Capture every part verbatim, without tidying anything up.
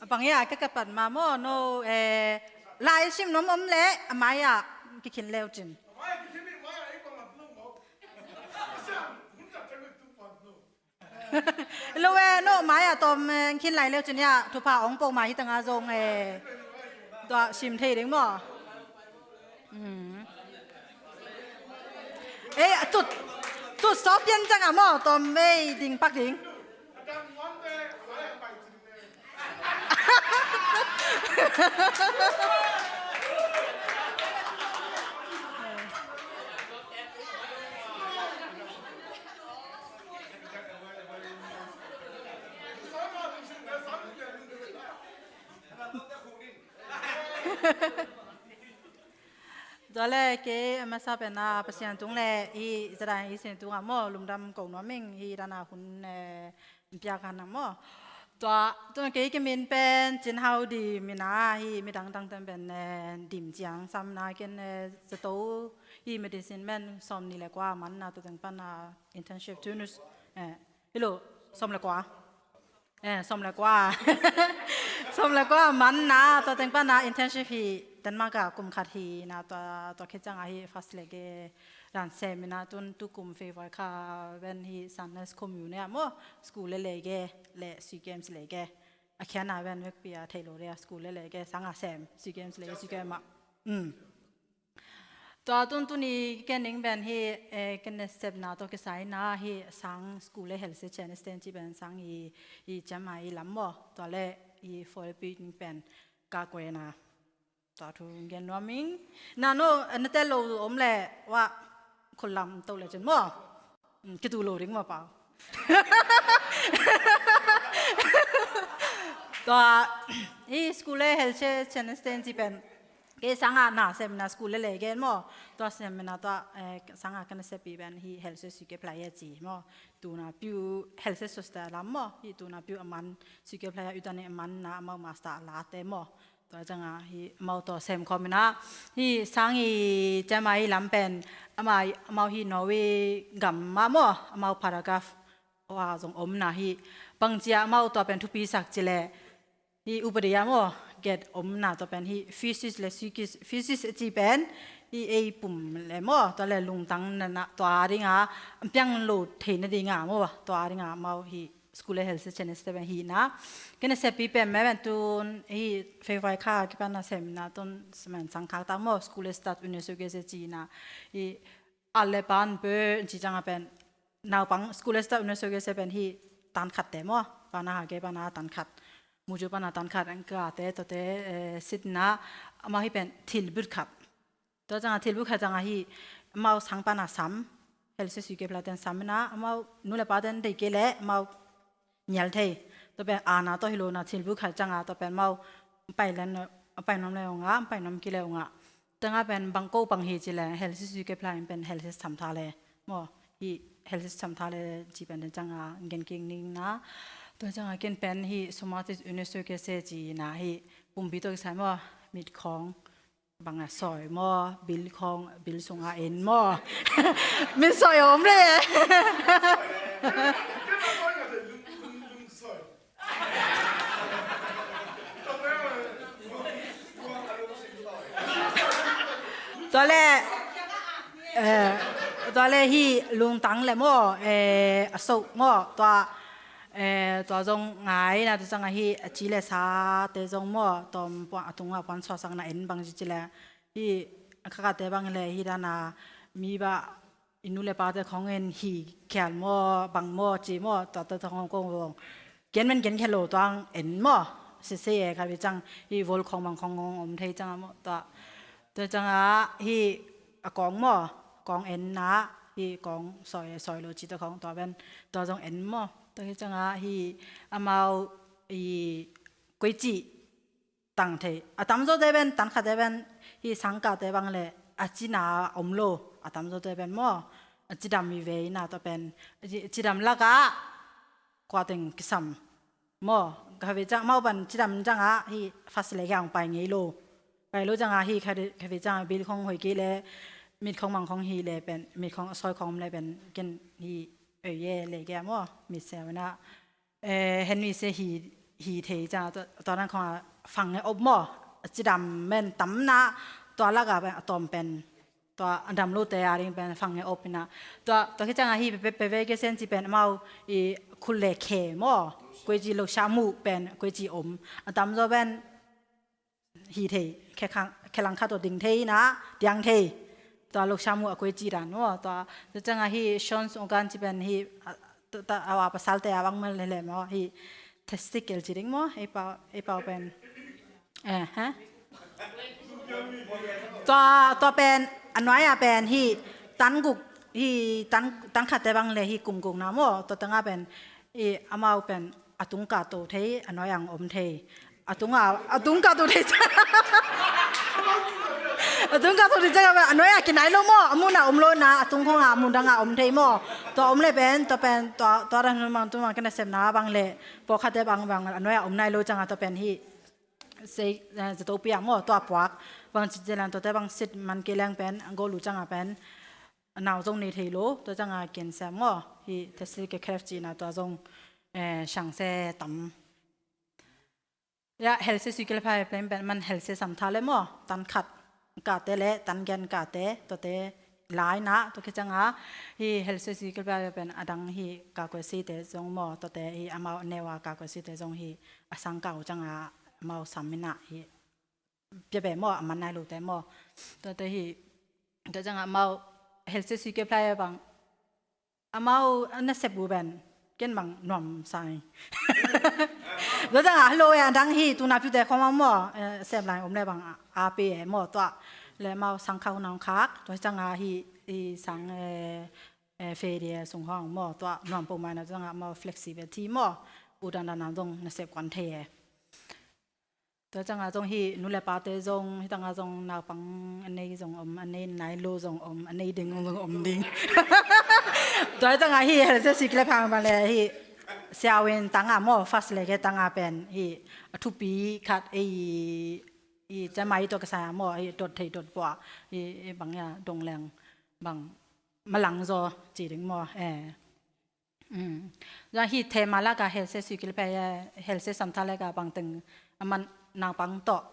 Bang ia ka ka pat ma maw, no, eh, lai sim nuam om le a mai ah kikhin leu cin. Lo e, no mai ah tawm, eh, khin lai leu cin ia thupha ong po ma hi tanga zong, eh, tua sim thei ding maw. Mm. Eh, tut, tut sawp pian cang ah maw, tawm ei ding pak ding. Tua le kei a masa pen a Pasian tung le i zadan i sin tung a maw, lungdam ko nuam ing, hi dan a hun, eh, piak han a maw. Tua, tua kei ka min pen Cin Hau Dim hi na, hi midang dang ten pen, eh, Dim Ciang sam na, ken, eh, zato hi medicine men sawm ni le kua man na, tua teng pan a internship tunus, eh, hi lo, sawm le kua. Eh, sawm le kua. Sawm le kua man na, tua teng pan a internship hi Denmark ah kum khat hi na, tua, tua khit ciang a hi first lege dan sem hi na, tun tu kum February kha ven hi Sandnes Kommune ah maw, school le lege le SIUGEMS lege. A khian a ven vekpi a thei lo le a school le lege sang a sem SIUGEMS lege SIUGEMS ah. Mm. Tua tun tuni ken ning ben hi, eh, ken nasepna tawh kisai na hi sang school le helse chenisten ci ben sang i, i cem a i lam maw. Tua le i forpi ning pen ka kue na. Tua thu gen nuam ing. Na no, na tel lo om le wa khut lam to le cin maw. Mm, kitu lo ding maw pau. Tua i school le helse chenisten ci pen. Kei sanga na semina school le le gen maw. Tua semina tua, eh, sanga kana sepi ben hi helse sykepleie ci maw. Tuna piu helse sosta lam maw. Hi tuna piu a man sykepleie utdanning a man na amau master a late maw. Tua cianga hi amau tua sem khawm ina. Hi sang i cema i lam pen amau, amau hi Norway gam ma maw. Amau paragraph wa zong om na hi. Bangcia amau tua pen thupi sak ci le. Hi upadi a maw, get omna tua pen hi physics le psychics, physics a ci pen hi ei pum le maw, tua le lungtang na na tua dinga, piang lo theina dinga maw, tua dinga mau hi school le helse chenisten pen hi na. Kena sepi pen me pen tun hi fei fai kha kipan na semina tun semen sang khak ta maw, school le start UNESCO kese ci na. Hi a le pan pe ci canga pen naupang school le start UNESCO kese pen hi tan khat te maw, pana ha ke pana tan khat. Muju pana tan khat ang ka te to te, eh, sitna amau hi pen thil but khat. Tua canga thil but khat canga hi amau sang pana sam. Helse sykepleie ten sam na amau nu le pa ten dei ke le amau nial thei. Tua pen ana tua hi lo na thil but khat canga tua pen amau pai len, pai nom le onga, pai nom ki le onga. Tanga pen bang ko bang hi ci le helse sykepleie pen helse sam tha le. Maw, hi helse sam tha le ci pen den canga gen king ning na. Tua canga ken pen hi somatic UNESCO kese ci na hi pumpi to kisai maw, mit khawng bang a soi maw, bil khawng, bil sunga en maw. Min soi om le. Tua le, eh, tua le hi lungtang le maw, eh, a so maw, tua, eh, tua zong ngai na tua canga hi a ci le sa te zong maw, tom puan a tunga puan suasak na en bang ci ci le, hi a kakate bang le hi dana mi ba i nu le pate khawng en hi khial maw, bang maw, ci maw, tua tua khawng kong vong. Gen men gen khia lo tuang en maw. Sese e kha vi cang hi vol khawng bang khawng om thei canga maw. Tua, tua canga hi a kawng maw, kawng en na, hi kawng soi, soi lo ci tua khawng tua ben, tua zong en maw. Tua hi canga hi amau i koici tang thei. A tamzaw te pen, tan khat te pen, hi sangkah te bang le, a cina om lo, a tamzaw te pen maw, a cidam hi vei na tua pen, a ci-, cidam laka, kua teng kisam. Maw, kha vei cang, mau ban cidam canga, hi fas le kiang pai ngei lo. Pai lo canga, hi kha vei, kha vei canga, bil khong hoi ki le, mit khong mang khong hi le pen, mit khong soi khong le pen, ken hi, oi ye le kia maw, mit se na. Eh, hen mi se hi hi thei ciang, tua, tua dan khong a fang e op maw, a cidam men tam na, tua lak a pen a tawm pen, tua a dam lote a ding pen fang e op ina, tua, tua khit ciang a hi pe, pe, pe ve ke sen ci pen amau i khut le khe maw, kuaici lo sha mu pen kuaici om, a tam zaw pen hi thei, khe khang, khe lang khat tawh ding thei na, diang thei. Tua lo sha mu a kuaici dan maw, tua, tua ciang a hi Sean sung kan ci pen hi, a, tua, tua, a, a pasal te a bang mel le le maw, hi testicle ci ding maw, ei pau, ei pau pen. Eh, ha? Tua, tua pen, a nuai a pen hi, tan guk, hi, tan, tan khat te bang le hi kum guk na maw, tua tang a pen, i, amau pen, a tung ka to thei, a nuai ang om thei. A tung a, a tung ka to thei. A tung ka to thei ciang a pen, a nuai a kinai lo maw, a mun a om lo na, a tung khong a mun dang a om thei maw. Tua om le pen, tua pen, tua, tua dan mang tu mang kena sem na bang le, pawlkhat te bang bang, a nuai a om nai lo ciang a tua pen hi. Sei, eh, zato piang maw, tua puak. Bang ci ci lan tua te bang sit man ke leng pen, a go lu ciang a pen. A nau zong nei thei lo, tua ciang a cancer maw, hi testicle cleft ci na tua zong, eh, siang se tam. Ya, helse sui kile phai pen pen man helse sam tha le maw, tan khat kate le, tan gen kate, tua te lai na, tua khit ciang a, hi helse sui kile phai pen a dang hi ka kuai si te zong maw, tua te hi amau neu a ka kuai si te zong hi a sang kau ciang a amau sam ina hi. Pia be maw, a man nai lo te maw. Tua te hi, tua ciang a amau helse sui kile phai bang. Amau nasep bu ben, ken bang nuam sai. Tua ciang a, hello e, a dang hi, tu na piu te khong maw, eh, sep lai om le bang, a, a pe e maw, tua. Le amau sang khau nang khak, tua ciang a hi, i sang, eh, eh, fe dia sung hong maw, tua nuam po mai na, tua ciang a amau flexibility maw, u dan dan na dong nasep kuan thei e. Tua ciang a zong hi nu le pa te zong, hi tang a zong naupang a nei zong om, a nei nai lo zong om, a nei ding zong om ding. Tua hi tang a hi helse sui kile phang bang le hi siawin tang a maw, first le ke tang a pen hi a thupi khat ei, i ciamai tua ka sa maw, hi dot thei dot pua, hi, hi bang ya dong leng bang malang zaw ci ding maw, eh. Um. Zong hi thema lak a helse sui kile phai, eh, helse sam tha lak a bang teng a man naupang tawh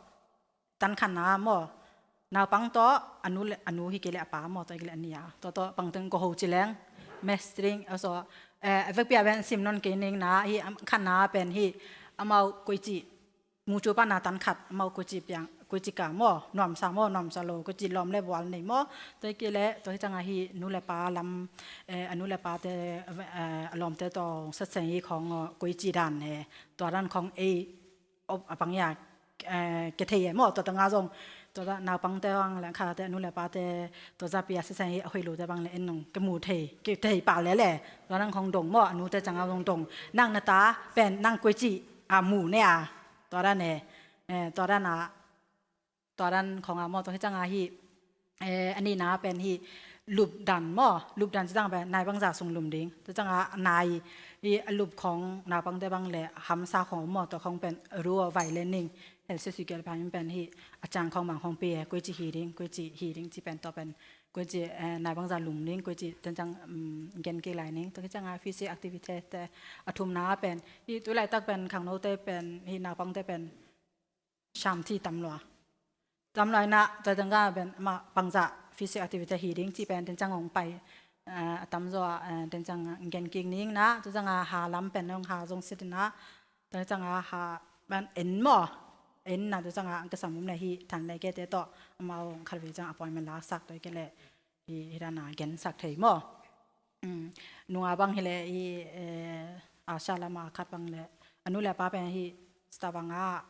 tan khat na maw. Naupang tawh a nu le, a nu hi kei le a pa maw, tua hi kei le a ni a. Tua tawh bang teng ko ho ci leng, mestring, also, eh, a vekpi a ben sim non kei ning na, hi, am, khat na pen hi, amau kuaici mu cu pa na tan khat, amau kuaici piang, kuaici ka maw, nuamsa maw, nuamsa lo, kuaici lawm le bual nei maw, tua hi kei le, tua hi ciang a hi nu le pa lam, eh, a nu le pa te, eh, a lawm te tawh setseng hi khong, eh, kuaici dan, eh, tua dan khong ei, op, a pang ya, eh, ke thei e maw, tua tang a zong, tua ta naupang te bang le kha te, a nu le pa te, tua za pi a setseng hi a hoih lo te bang le en nong ke mu thei, ke thei pa le le, tua dan khong dong maw, a nu te ciang a zong dong, nang na ta pen, nang kuaici a mu ne a. Tua dan e, eh, tua dan a, tua dan khong a maw, tua hi ciang a hi, eh, a ni na pen hi lup dan maw, lup dan ci ciang pen nai bangza sung lum ding. Tua ciang a nai hi a lup khong naupang te bang le hamsa khong maw, tua khong pen rua vai le ning. Helse sui kile phang pen hi a ciang khong mang khong pe, kuaici hi ding, kuaici hi ding ci pen tua pen, kuaici, eh, nai bangza lum ding, kuaici ten ciang, um, gen kik lai ning. Tua hi ciang a physical activity te a thum na pen hi tu laitak pen khangno te pen hi naupang te pen sam thi tam lua. Tam lua ina, tua teng ka ben ma bangza physical activity hi ding ci pen ten ciang hong pai, eh, a tam zaw, eh, ten ciang gen kik ning na, tua ciang a ha lam pen hong ha zong sit ina, tua ciang a ha ben en maw, en na tua ciang a ka sam um le hi than le ke te tawh, amau khat ve ciang appointment la sak tua hi kei le, hi, hi dan a gensak thei maw. Um, nunga bang hi le hi, eh, Asia lam a khat bang le, a nu le pa pen hi Stavanger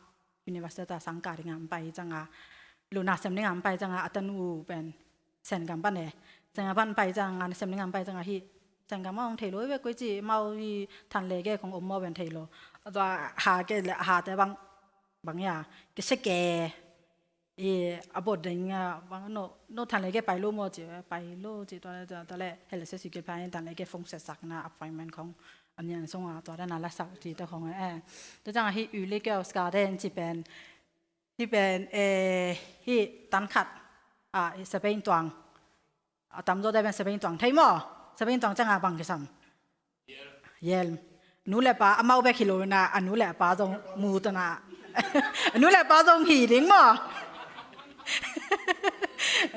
University ta sang ka ding a pai ciang a, lu na sem ding a pai ciang a, a tanu pen Sengam pan e. Sengam pan pai ciang a, na sem ding a pai ciang a hi, Sengam a hong thei lo, ve kuaici, amau hi than le ke khong om maw pen thei lo. Tua ha ke le, ha te bang, bang ya, ke se ke, i, a bot ding a, bang no, no than le ke pai lo maw ci, pai lo ci, tua le, tua, tua le, helse sui kile phai than le ke phone set sak na appointment khong, a nian sung a, tua dan a la sak ci tua khong e. Tua ciang a hi u le ke Oscar den ci pen, hi pen, eh, hi tan khat, a, hi Spain tuang. A tam zaw te pen Spain tuang thei maw? Spain tuang ciang a bang kisam. Yelm. nu le pa amau bek hi lo na, a nu le a pa zong mu tana. A nu le a pa zong hi ding maw?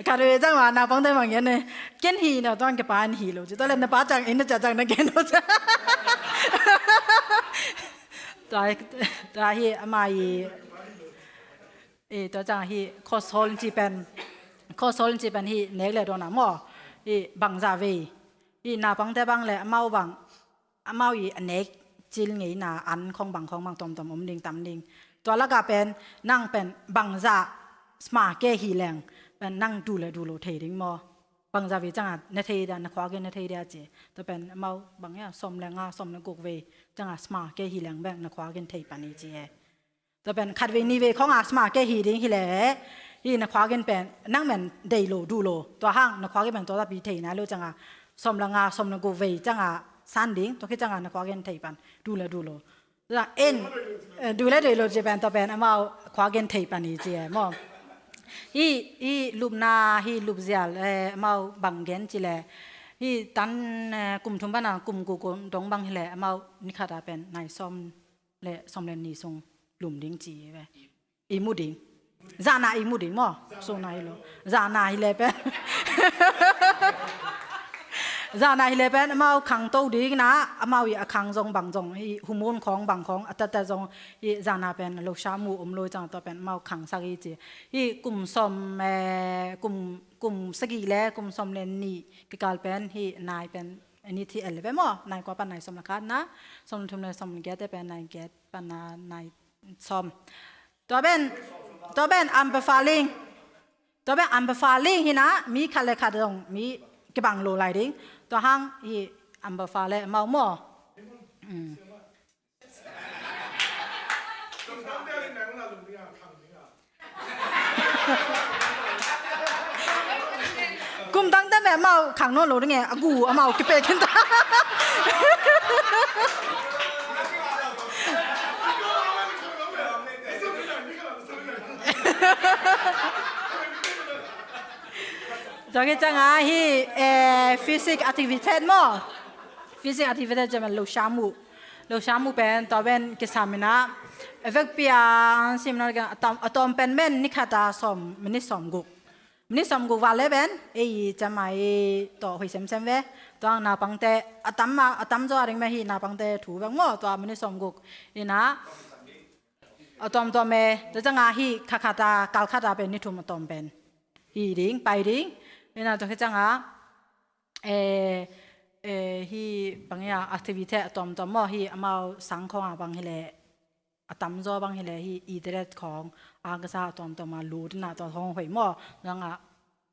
Khat vei ciang ma naupangte bang gen ne, ken hi na, tua kipan hi lo ci. Tua le na pa ciang in na ciang na gen lo ci. Tua, tua hi ama i, i tua ciang hi khosol ci pen, khosol ci pen hi nek le dawn a maw. I bangza vei, i naupangte bang le amau bang, amau i a nek cil ngeina an khong bang khong bang tomtom om ding tam ding. Tua laka pen nang pen bangza sma ke hi leng pen nang du le du lo thei ding maw? Bangza vei cianga na thei dia, na khuakin na thei dia ci. Tua pen amau bang ya, sawm le nga, sawm le guk vei cianga sma ke hi leng beng na khuakin thei pan i ci e. Tua pen khat vei ni vei khong a sma ke hi ding hi le, hi na khuakin pen nang men dei lo, du lo. Tua hang na khuakin pen tua tapi thei nai lo cianga, sawm le nga, sawm le guk vei cianga san ding, tua khit cianga na khuakin thei pan, du le du lo. Tua en, eh, du le dei lo ci pen tua pen amau khuakin thei pan i ci e maw? I, i lupna, hi lupzial, eh, amau bang gen ci le, hi tan, eh, kum thum pana kum guk dong bang hi le amau ni khat a pen nai sawm le sawm le ni sung lum ding ci ve. I mu ding. Zana i mu ding maw? Suna hi lo. Zana hi le pen. Zana hi le pen amau khang to ding na, amau i a khang zong bang zong, i humun khong bang khong, a tata zong, i zana pen lo sha mu om lo ciang tua pen amau khang sak i ci. I kum sawm, eh, kum, kum sagih le kum sawm le ni kikal pen hi nai pen, ni thi el ve maw? Nai kua pan nai sawm le khat na, sawm le thum le sawm le giat te pen nai giat pan na nai sawm. Tua pen, tua pen ampa fa ling. Tua pen ampa fa ling hi na, mi khat le khat zong mi kibang lo lai ding. Tua hang hi ampa fa le mau maw. Mm. Kum tang tang beh amau khang nawn lo ding e, a gu amau kipia khin ta. Tua khit ciang a hi, eh, physical activity maw. Physical activity ciang lo sha mu. Lo sha mu pen, tua pen kisam ina. A vekpi a, an sim na, a tawm, a tawm pen men ni khat a sawm, minute sawm guk. Minute sawm guk val le pen, ei, cama i tawh hoih semsem ve. Tua naupangte, a tam a, a tam zaw a ding me hi naupangte thu bek maw, tua minute sawm guk. Ina, a tawmtawm e, tua ciang a hi, khat khat a, kal khat a pen ni thum a tawm pen. Hi ding, pai ding. Ina, tua khit ciang a, eh, eh, hi bang hi a, activity a tawmtawm maw, hi amau sang khong a bang hi le, a tamzaw bang hi le hi internet khong, a kasa a tawmtawm a lut na tua khong hoih maw. Tua ciang a,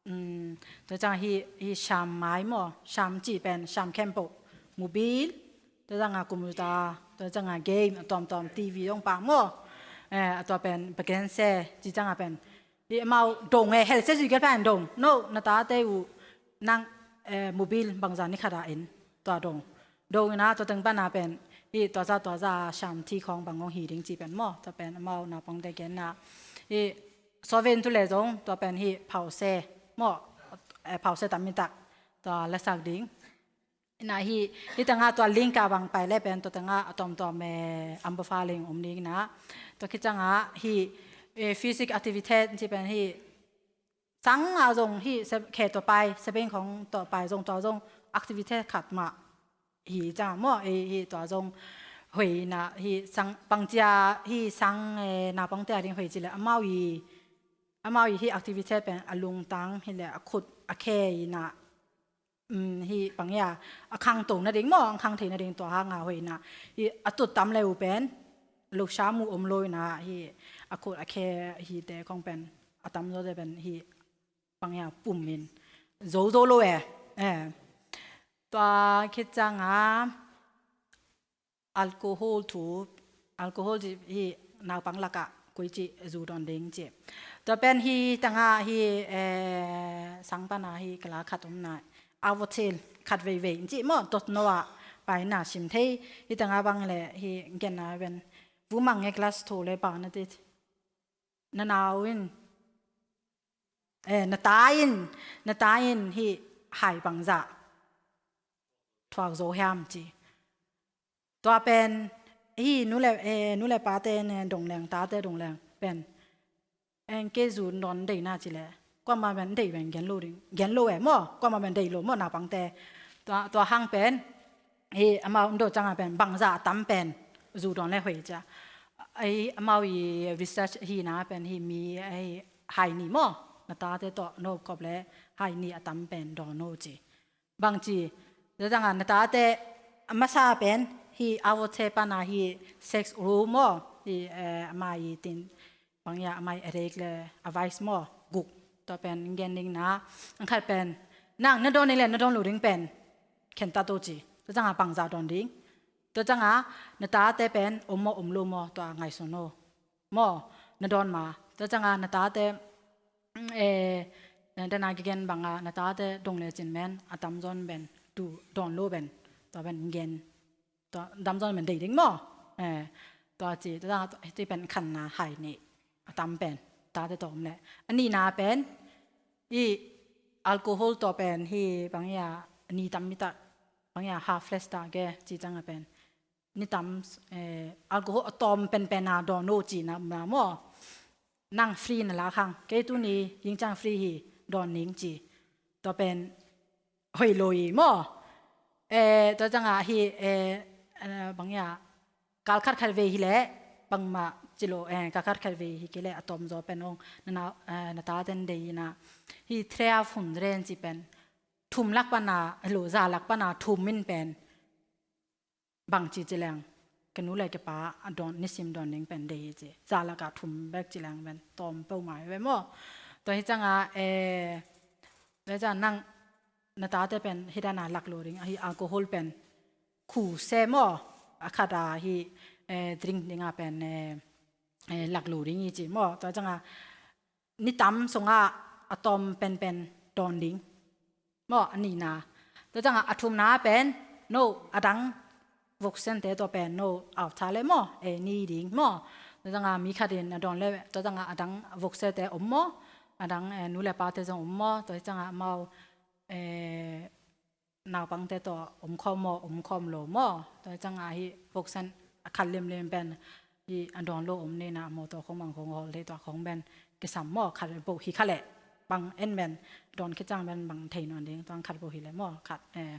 um, tua ciang hi, hi siam mai maw, siam cih pen, siam khempeuh, mobil, tua ciang a computer, tua ciang a game, a tawmtawm T V zong pah maw. Eh, a tua pen, bagen se, ci ciang a pen, hi amau dong e, hel se zui gel pen dong. No, na tate uh nang, eh, mobil bangza ni khat a en, tua dong. Dong ina tua teng pana pen, hi tua za tua za siam thi khong bang hong hi ding ci pen maw, tua pen amau naupangte genna. Hi soven tu le zong, tua pen hi phause maw, eh, phause tam mi tak, tua lasak ding. Ina hi, hi tanga tua link a bang pai le pen tua tanga a tawmtawm, eh, ampa fa ling om ding ina. Tua khit ciang a hi, eh, physical activity ci pen hi sang a zong hi, se-, khe tua pai, se beng khong tua pai zong tua zong activity khat mah hi ciang maw, eh, hi tua zong hoih ina hi sang, bang cia hi sang, eh, naupangte a ding hoih ci le amau i, amau i hi activity pen a lungtang hi le a khut a khe ina. Um, hi bang hi a, a khangto nading maw, a khang thei nading tua hang a hoih ina. Hi a tut tam le uh pen, lo sha mu om lo ina, hi a khut a khe hi te khong pen, a tamzaw te pen, hi bang hi a pum in. Zo zo lo e. Eh. Tua khit ciang a, alcohol thu, alcohol ci hi naupang lakah koici zu dawn ding ci. Tua pen hi tanga hi, eh, sang pana hi kala khat om na, a votil khat veivei ci maw, dot no a pai na sim thei. Hi tanga bang le hi genna pen, vumang e glass thu le pa na ti. Na nau in, eh, na ta in, na ta in hi hai bangza thuak zo hiam ci. Tua pen hi nu le, eh, nu le pate ne dong leng, tate dong leng pen, en ke zu dawn deina ci le, kuamah pen dei pen gen lo ding, gen lo e maw, kuamah pen dei lo maw naupangte. Tua, tua hang pen hi amau ndo canga pen bangza a tam pen zu dawn le hoi cia. Ei amau i research hi na pen hi mi ei hai ni maw, na tate tawh no kop le hai ni a tam pen dawn no ci. Bangci, tua canga na tate a masa pen hi a vote pana hi sex room maw, hi, eh, ama i tin bang ya ama i a rek le a vice maw guk. Tua pen gen ding na, ang khat pen nang na dawn ding le na dawn lo ding pen khen ta to ci. Tua canga bangza dawn ding. Tua canga na tate pen om maw om lo maw tua ngaihsun o. Maw, na dawn ma. Tua canga na tate, eh, dana kigen banga na tate dong le cin men a tamzawn ben tu dawn lo ben. Tua ben gen. Tua tamzawn ben dei ding maw. Eh, tua ci, tua canga tua, ti pen khanna hai ni a tam pen. Tate tawh om le. A nihna pen, i alcohol tawh pen hi bang ya ni tam mi ta, bang ya half flask ta ge ci canga pen. Ni tam, eh, alcohol a tawm penpen a dawn o cina na maw. Nang free na lak hang. Kei tuni yingcang free hi dawn ning ci. Tua pen hoi lo i maw. Eh, tua canga hi, eh, eh, bang ya, kal khat khat vei hi le, bangmah ci lo, eh, kal khat khat vei hi kei le, a tawm zaw pen ong, na na, eh, na taten dei ina. Hi three hundred ci pen. Thum lak pana, lo, za lak pana, thum min pen. Bangci ci leng, ka nu le ka pa a dawn, nisim dawn ding pen dei hi ci. Za laka thum bek ci leng pen, tawm peuhmah hi ve maw. Tua hi canga, eh, tua hi canga nang na tate pen, hi dana lak lo ding, hi alcohol pen, khu se maw, a khata hi, eh, drink dinga pen, eh, eh, lak lo ding hi ci maw. Tua hi canga, ni tam sunga a tawm penpen dawn ding. Maw, a nihna. Tua canga a thumna pen, no, a dang voksente tua pen, no, auta le maw, eh, ni ding maw. Tua canga mi khatin a dawn le, tua canga a dang voksente om maw, a dang, eh, nu le pate zong om maw, tua canga amau, eh, naupangte tawh om khawm maw, om khawm lo maw. Tua hi canga hi voksen a khat limlim pen hi a dawn lo om nina mawtaw khong bang khong hawl thei tua khong pen kisam maw, khat bawh hi kha leh bang en pen dawn khit cang pen bang thei nawn ding, tua khat bawh hi leh maw, khat, eh,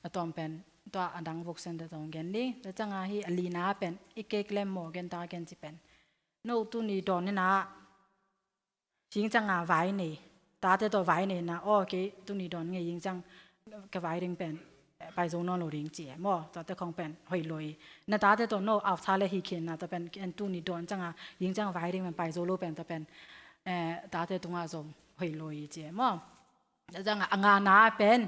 a tawm pen tua a dang voksente tawh gen ding. Tua canga hi a lina pen i kek lem maw gen ta gen ci pen. No tuni dawn nina Yingcang a vai nei, tate tawh vai nei na, aw, kei tuni dawn ngei yingcang ka vai ding pen, eh, paizo nawn lo ding ci e maw, tate khong pen hoih lo i. Na tate tawh no auta le hi khin na, tua pen en tuni dawn cang a yingcang vai ding pen paizo lo pen, tua pen, eh, tate tungah zong hoih lo i ci e maw. Tua cang a, a ngana pen,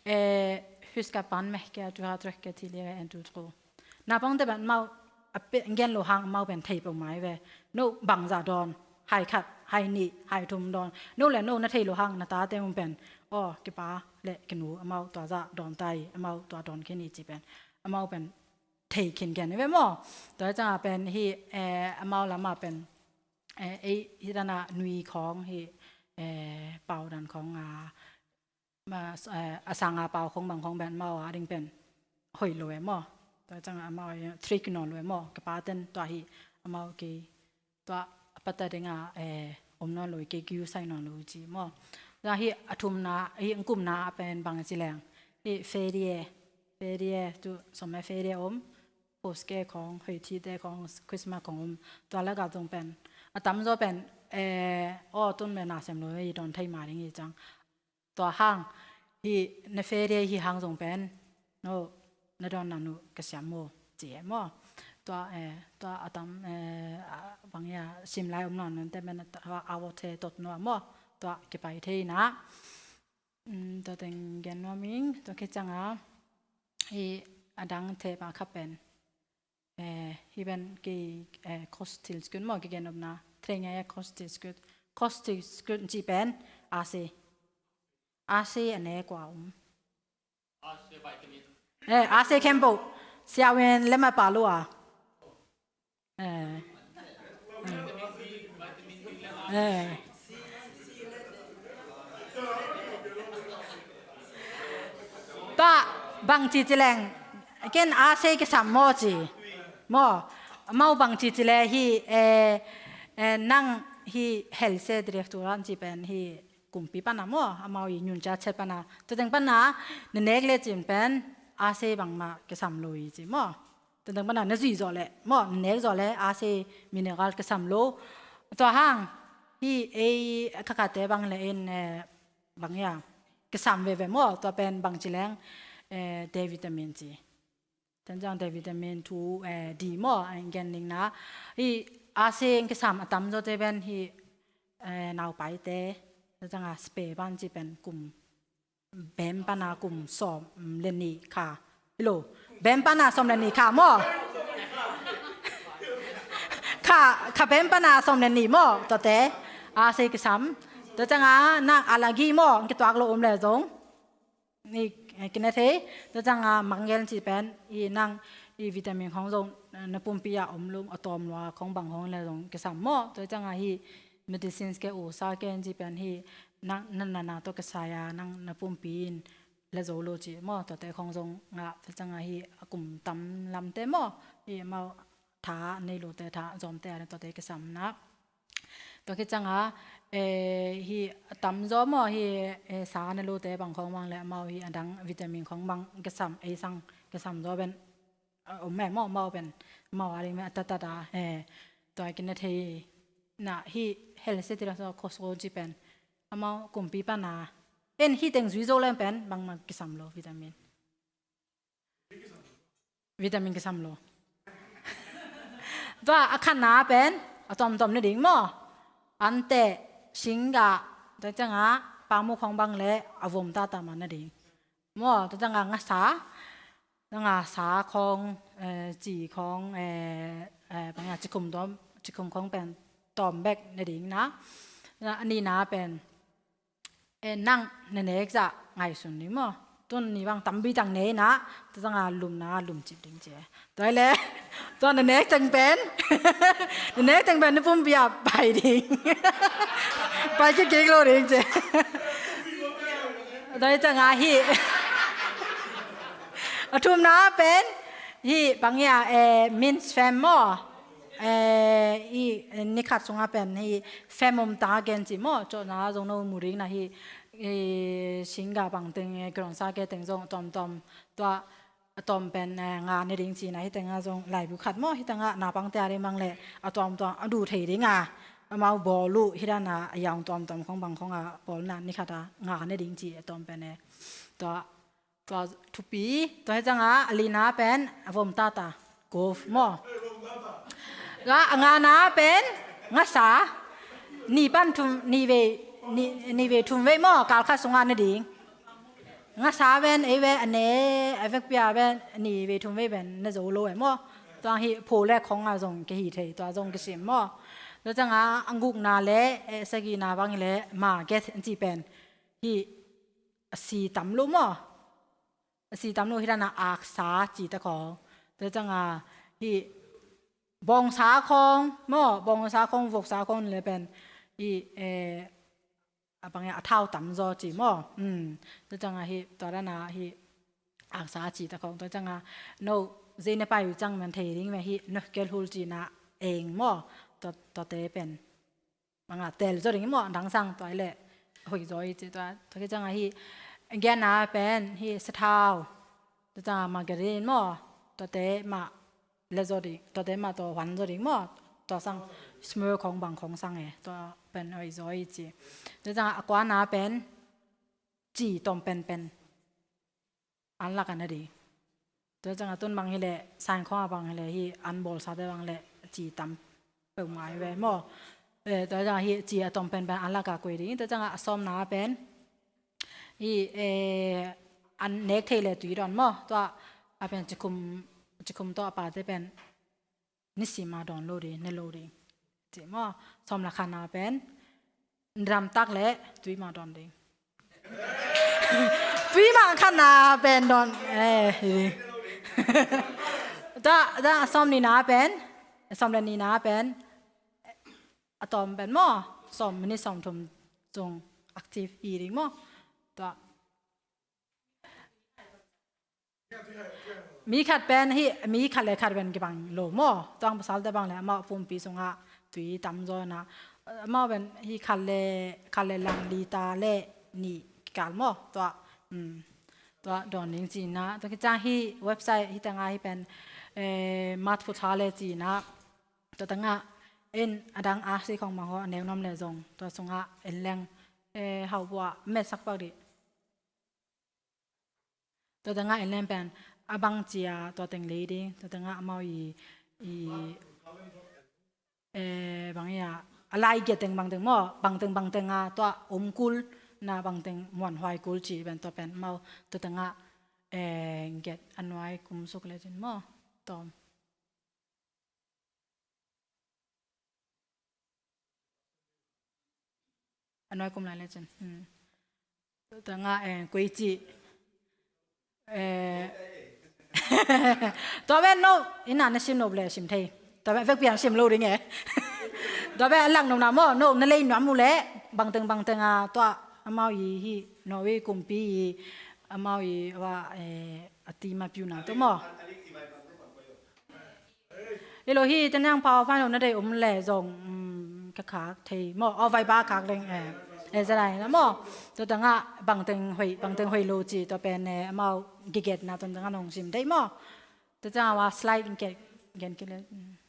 eh, husk at barn mærker, at du har drukket tidligere enn du tror. Naupangte pen amau a pe, gen lo hang amau pen thei peuhmah hi ve. No bangzah dawn, hai khat, hai nih, hai thum dawn. No le no na thei lo hang na tate mun pen, aw, kipa le kinu amau tua zah dawn ta hi, amau tua dawn khin hi ci pen. Amau pen thei khin gen hi ve maw. Tua hi cang a pen hi, eh, amau lam a pen, eh, ei, hi dan a nui khawng hi, eh, pau dan khawng a, ma, eh, a sanga pau khong bang khong pen amau a ding pen hoih lo e maw. Tua cang a amau a trick nawn lo e maw. Ka paten tua hi amau kei tua a pata ding a, eh, om nawn lo i, kei kiu sai nawn lo i ci maw. Tua hi a thumna, hi ngkumna a pen bang ci leng. Hi ferie, ferie tu sawm e ferie om. Påske khong, hoih thite khong, Christmas khong om. Tua laka zong pen a tamzaw pen, eh, aw tun pen na sem lo i dawn thei ma ding i cang. Tua hang hi na ferie hi hang zong pen no na dawn na nu ka siam maw ci e maw. Tua, eh, tua a tam, eh, a, bang ya sim lai om nawn nante men a, a, a vote tot no maw. Tua kipai thei na. Um, tua teng gen nuam ing, tua khit cang a hi a dang thei pa kha pen. Eh, hi pen kei, eh, kosttilskudd maw, kigen nopna. Trenger jeg kosttilskudd. Kosttilskudd ci pen, A C. A C a ne kua om. Eh, A C khempeuh. Siawin le ma pa lua. Eh. Eh. Tua bang ci ci leng. Ken a sei kisam maw ci. Maw, amau bang ci ci le hi, eh, eh, nang hi helse direktu ran ci pen hi kumpi pana maw, amau i nyun ca chet pana. Tua teng pana, na nek le cin pen, a sei bangma kisam lo i ci maw. Tua teng pana, na zui zaw le, maw, na nek zaw le, a sei mineral kisam lo. Tua hang, hi ei kakate bang le in, eh, bang ia, kisam veve maw, tua pen bang ci leng, eh, D vitamin ci. Tua ciang D vitamin thu, eh, D maw, a gen ning na. Hi, a sei kisam a tam zaw te pen hi, eh, naupai te, tua ciang a spe ban ci pen kum, bem pana kum sawm le nih kha. Hi lo, bem pana sawm le nih kha maw. Kha, kha bem pana sawm le nih maw, tua te, a sei kisam. Tua ciang a, nang allergy maw, kituak lo om le zong. Ni, eh, kine thei, tua ciang a mangel ci pen, i nang, i vitamin khong zong, eh, na pumpi a om lum, a tawm lua khong bang khong le zong kisam maw. Tua ciang a hi medicines ke u sa ke ci pen hi, nang, na, na, na to kisai a, nang, na pumpi in le zo lo ci maw. Tua te khong zong nga, tua ciang a hi a kum tam lam te maw. Hi mau tha, nei lo te tha, zom te a, tua te kisam na. Tua khit ciang a, eh, hi a tam zaw maw hi, eh, sa na lo te bang khong bang le amau hi a dang vitamin khong bang kisam, ei sang kisam zaw ben, a, om me maw, mau ben, mau a ding me a tat tat a, eh, tua kine thei na hi helse direktu Costco ci pen. Amau kumpi pana. En hi teng zui zo leng pen, bangma kisam lo vitamin. Vitamin kisam lo. Tua a khatna pen, a tawmtawm na ding maw. Ante, singga, tua ciang a, pangmu khong bang le, a vom tata ma na ding. Maw, tua ciang a ngasa, tua nga sa khong, eh, ci khong, eh, eh, bang a cikhum tawm, cikhum khong pen, tawm bek na ding na. Na, a nihna pen, eh, nang na nek zah ngaihsun ding maw. Tun ni bang tampi tang nei na, tua ciang a lumna lumcip ding ci. Tua le, tua na nek teng pen, na nek teng pen na pumpi a pai ding. Pai kik kik lo ding ci. Tua ciang a hi. A thumna pen, hi bang ia, eh, mince fem maw. Eh, i, eh, ni khat sungah pen hi fem om ta gen ci maw, cawhna zong no mu ding na hi, eh, singga bang teng, eh, gronsa ke teng zong tawmtawm tua a tawm pen, eh, nga ne ding ci na hi tengah zong laibu khat maw, hi tengah naupangte a ding bang le a tawmtawm a duh thei ding a, amau bawl uh hi dan a, a yaung tawmtawm khong bang khong a bawlna ni khat a nga ne ding ci a tawm pen, eh, tua Tua thupi, tua hi ciang a, a lina pen, a vom tata, golf maw. Tua a ngana pen, ngasa, ni pan thum, ni vei, ni, ni vei thum vei maw, kal khat sungah na ding. Ngasa pen, ei ve, a ne, a vekpi a pen, ni vei thum vei pen, na zo lo e maw. Tua hi pho le khong a zong kihi thei, tua zong kisim maw. Tua ciang a, a gukna le, eh, sagihna bang le, ma get, an ci pen. Hi, a si tam lo maw. A si tam lo hi dan a aksa ci ta khong. Tua ciang a hi bawngsa khong maw, bawngsa khong, voksa khong le pen hi, eh, a bang a thau tam zaw ci maw. Um, tua ciang a hi tua dan a hi aksa ci ta khong. Tua ciang a no zei na pai uh ciang man thei ding me hi no kel hul ci na eng maw. Tua, tua te pen. Manga tel zaw ding maw, dang sang tua i le hoih zaw i ci tua, tua khit ciang a hi, giana pen hi sathau, tua ciang a margarine maw, tua te mah le zaw ding, tua te mah tua huan zaw ding maw, tua sang smør khong bang khong sang e, tua pen hoih zaw i ci. Tua ciang a kuana pen ci tawm penpen. An lak a na ding. Tua ciang a tun bang hi le, sain khong a bang hi le, hi an bawlsate bang le, ci tam peuhmah hi ve maw. Eh, tua ciang a hi ci a tawm penpen an lak a koih ding. Tua ciang a a sawmna pen, hi, eh, an nek thei le tui dawn maw. Tua a pen cikhum, cikhum tawh a pate pen, nisim a dawn lo ding, ne lo ding. Ci maw, sawm le khatna pen, dam tak le tui mah dawn ding. Tui mah khatna pen dawn, eh, hi ding. Tua, tua sawm nihna pen, sawm le nihna pen, a tawm pen maw, sawm minute sawm thum sung active hi ding maw. Tua. Mi khat pen hi, mi khat le khat pen kibang lo maw. Tuang pasalte bang le amau pumpi sungah tui tamzaw na. Amau pen hi khat le, khat le lang lita le nih kikal maw. Tua, um, tua dawn ding ci-in ah. Tua khit ciang hi website hi tengah hi pen, eh, Mat Phu Tha le ci-in ah. Tua tengah en a dang a si khong mang ho a neu nuam le zong. Tua sungah en leng, eh, hau bua met sak pak dih. Tua tengah en leng pen a bang ci a tua teng lei ding. Tua tengah amau i, i, eh, bang i a, a lai giat teng bang teng maw, bang teng bang teng a tua om kul na bang teng muanhuai kul ci pen tua pen amau tua tengah, eh, giat a nuai kum suk le cin maw. Tom. A nuai kum lai le cin. Hmm. Tua tengah, eh, koi ci. Eh. Tua pen no, ina na sim nop le sim thei. Tua pen vekpi-in sim lo ding e. Tua pen a lang nop na maw, no, na lei nuam uh le, bang teng bang teng a, tua, amau i hi, no, i kumpi i, amau i, wa, eh, a ti ma piu na, tua maw. Hi lo hi, te nang pau fan lo na dei om le zong, um, ka khak thei maw, aw vai ba khak leng, eh, eh, za lai na maw. Tua tengah bang teng hoi, bang teng hoi lo ci, tua pen, eh, amau giget na tua tengah nong sim thei maw. Tua tengah wa slide in ke, gen ke le. Um.